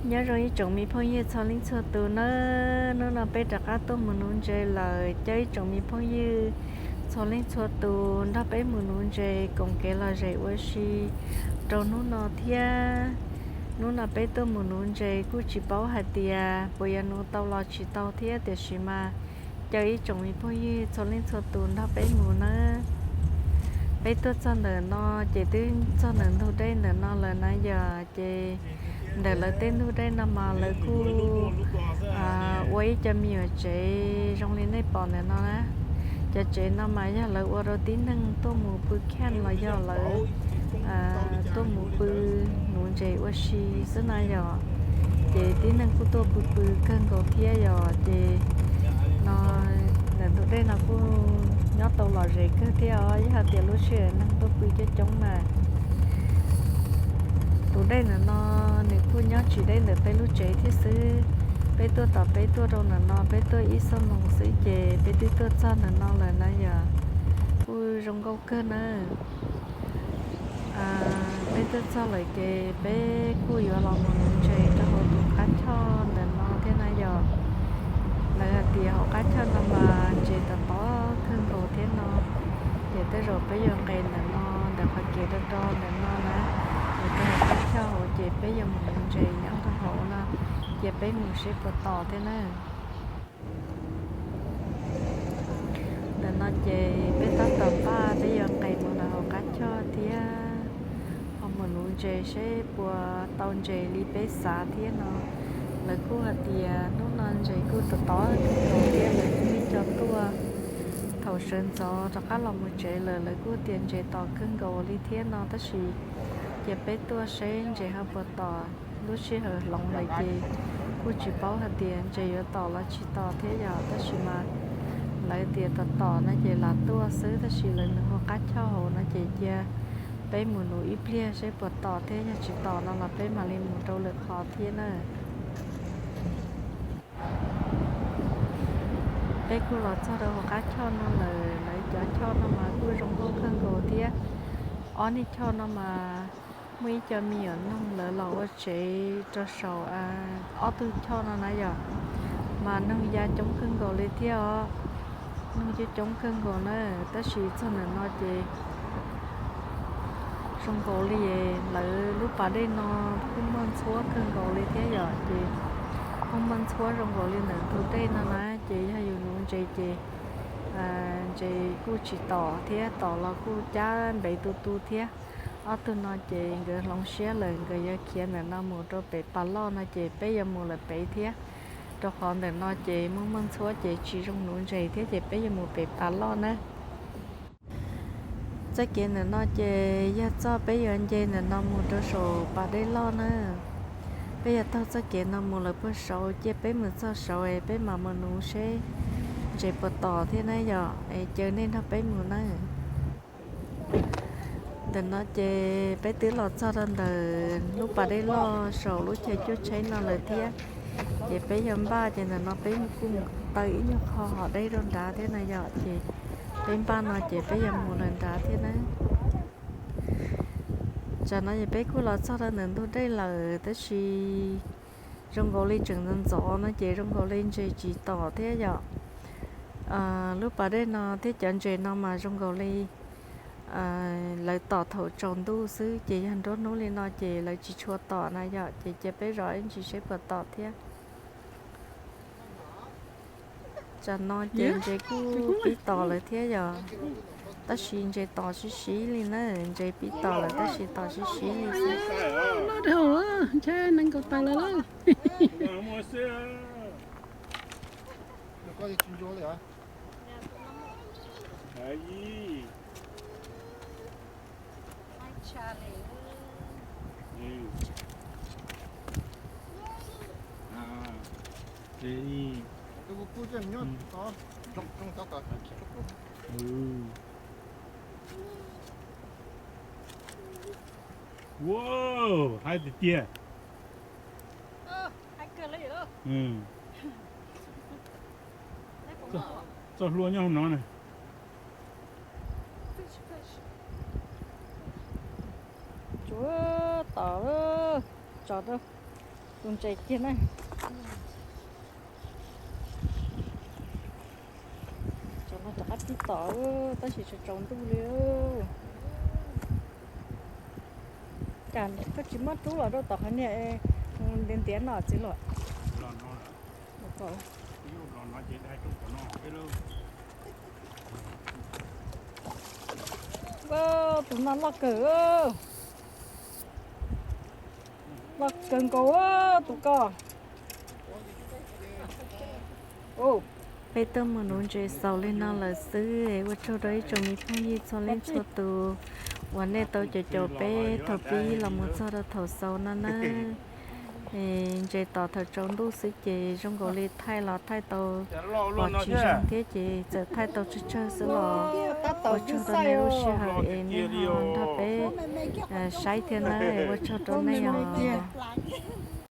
Nyob zoo ib tsoom me phooj ywg txhua leej txhua tus nawb, hnub no peb rov qab tuaj mus nuv ntses lawm, caw ib tsoom me phooj ywg txhua leej txhua tus nrog peb mus nuv ntses koom kev lom zem ua si rau hnub no thiab. Hnub no peb tuaj mus nuv ntses kuj tsis paub hais tias puas yuav nuv tau los tsis tau thiab, tiam sis mas caw ib tsoom me phooj ywg txhua leej txhua tus nrog peb mus nawb. Peb tuaj txog ntawm no ces twb txog ntawm ntug dej ntawm no lawm na yom, ces ntawm lawv tej ntug dej no mas lawv kuj ua ib co me nyuam tsev zoo li nej pom ntawm no na. Cov tsev no mas yog lawv ua rau tib neeg tuaj mus pw camp los yog lawv tuaj mus pw nuv ntses ua si xwb na yom. Ces tib neeg kuj tuaj pw pw kawg nkaus thiab yom. Ces no ntawm ntug dej no kuj nyob tau lom zem kawg thiab os, yog hais tias lub sij hawm neeg tuaj pw coob coob na. Tus dej ntawm no nws kuj nyob tsis deb ntawm peb lub tsev thiab xwb. Peb tuaj tom peb tuaj rau ntawm no peb tuaj ib xuab moos xwb ces peb twb tuaj txog ntawm no lawm na yom. Kuj zoo nkauj kawg na. Peb tuaj txog lawm ces peb kuj yuav los mus nuv ntses rau hauv tus qab choj ntawm no thiab na yom. Lawv hais tias hauv qab choj no mas ntses tom tom kawg nkaus thiab no. Ces tej zaum peb yuav nqes ntawm no, ntawm qhov kev do do ntawm no na, mus rau hauv qab choj hauv ces peb yuav mus nuv ntses nyob rau hauv no, cia peb mus seb puas tom thiab na. Ntawm no ces peb tab tom npaj peb yuav nqes mus lawm hauv qab choj thiab, ho mus nuv ntses seb puas tau ntses li peb xav thiab no. Lawv kuj hais tias hnub no ntses kuj tom tom kawg nkaus thiab, lawv kuj muaj cov tuaj thaum sawv ntxov rov qab los mus tsev lawm, lawv kuj tias ntses tom kawg nkaus li thiab no, tab sis cia peb tuaj seb ntses ho puas tom. Lub sij hawm hloov lawm ces kuj tsis paub hais tias ntses yuav tom los tsis tom thiab yom, tab sis mas lawv tias tom tom no ces lam tuaj xwb, tab sis lawv nws hauv qab choj hauv no ces cia peb mus nuv ib pliag seb puas tom thiab, yog tsis tom no los peb mam li mus rau lwm qhov thiab na. Peb kuj los txog rau hauv qab choj no lawm, lawv cov choj no mas kuj zoo nkauj kawg nkaus thiab. Ob niag choj no mas muaj ib co me nyuam noog lawv los ua tsev rau saum ob tug choj no na yom. Mas noog ya coob kawg nkaus li thiab os, noog coob coob kawg nkaus na, tab sis txog ntawm no ces zoo nkaus li lawv lub pas dej no kuj muaj ntxhuab kawg nkaus li thiab yom, ces kuj muaj ntxhuab zoo nkaus li ntawm ntug dej no na, ces yog yus nuv ntses ces ntses kuj tsis tom thiab, tom los kuj cab npev tu tu thiab. Ob tug no ces nkawd hloov siab lawm, nkawd yuav khiav ntawm no mus rau pem pas loj no ces peb yuav mus lawm pem thiab, rau qhov ntawm no ces muaj muaj ntxhuab ces tsis zoo nuv ntses thiab ces peb yuav mus pem pas loj na. Txoj kev ntawm no ces yog txoj peb yuav nce ntawm no mus rau saum pas dej loj na. Peb yuav taug txoj kev no mus lawm puag saud, cia peb mus txog saud es peb mam mus nuv seb ntses puas tom thiab na yom, es caw nej nrog peb mus na. Ntawm no ces peb twb los txog rau ntawm lub pas dej loj saum lub chaw cuaj tsheb no lawm thiab. Ces peb yuav npaj ces ntawm no peb kuj mus taw ib nyuag qho hom deb rau nrad thiab na yom, ces peb npaj no ces peb yuav mus lawm nrad thiab na. Tsam no ces peb kuj los txog rau ntawm ntug dej lawm tab sis zoo nkaus li tseem ntxov ntxov no ces zoo nkaus li ntses tsis tom thiab yom. Lub pas dej no thiab cov ntses no mas zoo nkaus li lawv tom thaum tsaus ntuj xwb, ces yog nruab hnub li no ces lawv tsis tshua tom na yom, ces cia peb zov ib ntsis seb puas tom thiab. Tsam no ces ntses kuj pib tom lawm thiab yog, tab sis ntses tom sib sib li na, ntses pib tom lawm tab sis tom sib sib li xwb. Loj dhau, ntshe nees nkaum tawm lawm lauj. Wow, haib tiag tiag. Txoj hlua nyob hauv no na. Tsuav tom tso rau. Tus ntses kiag na. Tsov no rov qab pib tom, tab sis tsaus tsaus ntuj li. Cas koj tsis muab rub los rau tom qhov niag ntiav ntiav no txiv los? Tus no loj kawg, loj kawg nkaus tus ko. Peb tuaj mus nuv ntses xaus li no lawm xwb, ua tsaug rau ib tsoom me phooj ywg txhua leej txhua tus uas nej tau caum caum peb thaum pib los mus txog rau thaum xaus no na. Ntses tom thaum tsaus ntuj xwb ces zoo nkaus li thaij los thaij tau pom tsis zoo thiab ces txawm thaij tau tsawg tsawg xwb los ua tsaug rau nej lub sij hawm es nej ho nrog peb saib thiab na, ua tsaug rau nej os.